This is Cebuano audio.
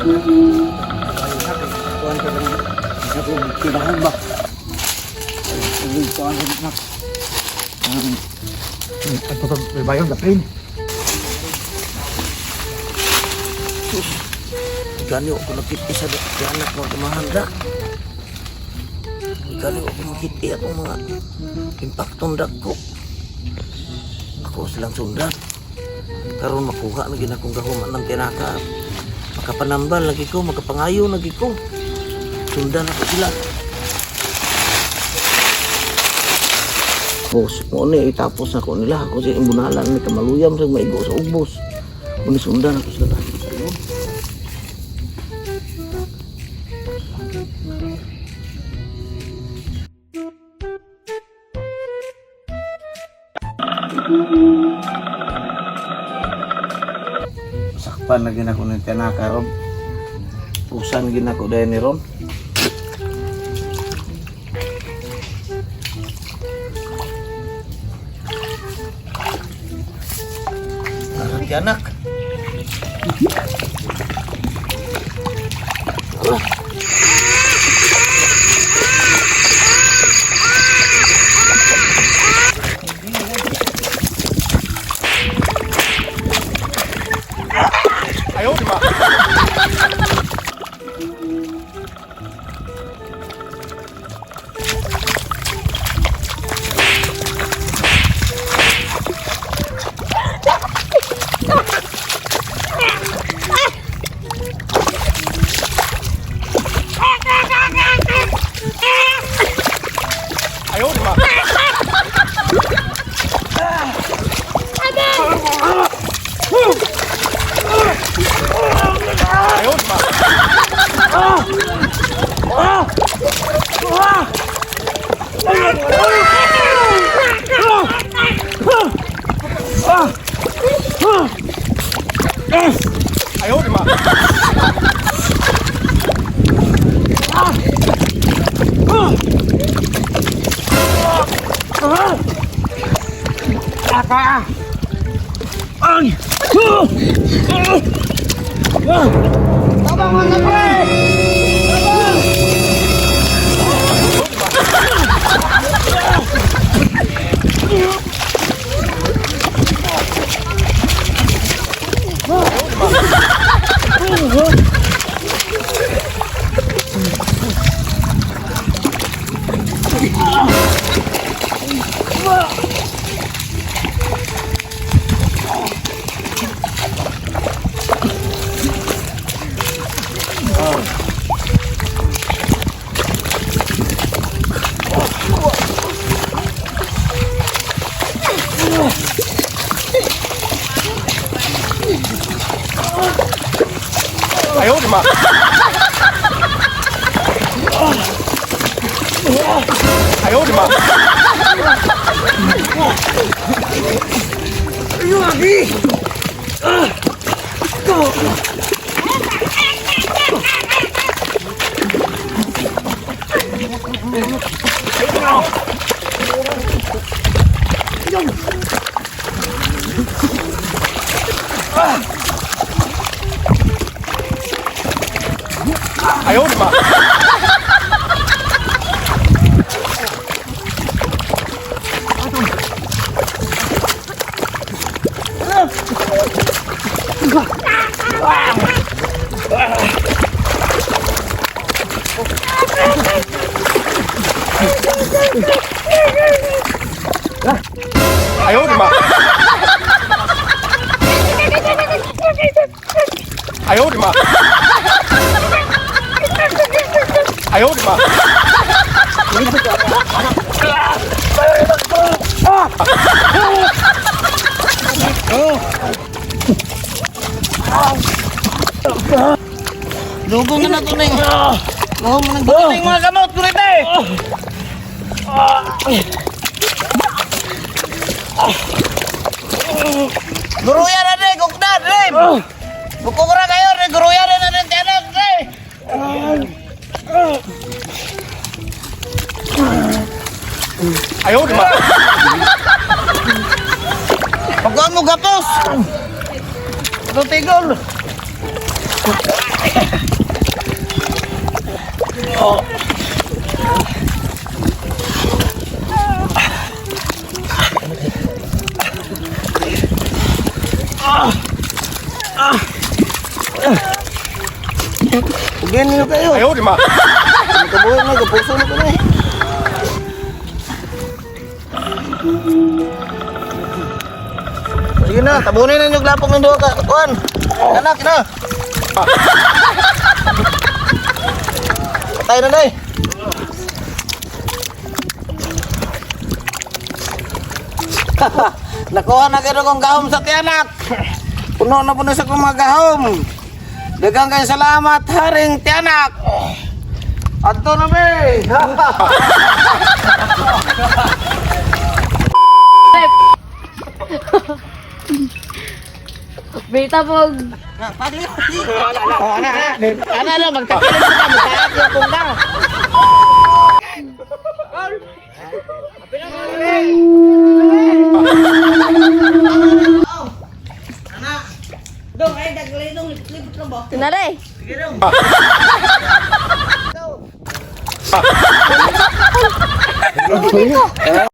Kuan ka lang. Ako, tirahan ba? Ay, kuan ka na. Ato ka, bayong gapin. Gani ako nakita sa di anak mo kumahanda. Gani ako makita akong mga impaktong dagko. Ako silang sundan. Karon makuha na gid akong gahuman ng tinaka. Makapanambal lagi ko, makapangayo lagi ko. Sundan ako sila. Boss, mo ni itapos ako nila. Ako sa imbunalan ni kamaluyam sa maigo sa ubos. Muni sundan ako sila. Ayun. Sakpan na gina ko ng tinaka ron. Pusan gina ko dahil ni Ron. Anak, anak. Lugong na nato ning. Lugong na nato ning mga kamot kurite. Guruya na dre, kukna dre. Bukura kayo dre, guruya na na tiyanak dre. Ayaw, di ba? Pagkuhan mo gapos. Ito tigol. Ugin niyo kayo. Ayaw, di ma. Kabuhi na, kapuso na ko na eh. Sige na, tabunin na yung lapok ng duha ka. Kuan. Anak na. Patay na day. Nakuha na gano'n kong gahom sa tiyanak. Puno na puno sa kong mga gahom. Daghang kayong salamat, Haring Tiyanak. Adto na be. Beta pog. Oh, ana, ana. Ana, ana, magtakilid ka, magtaak yung kong ka. Tunare.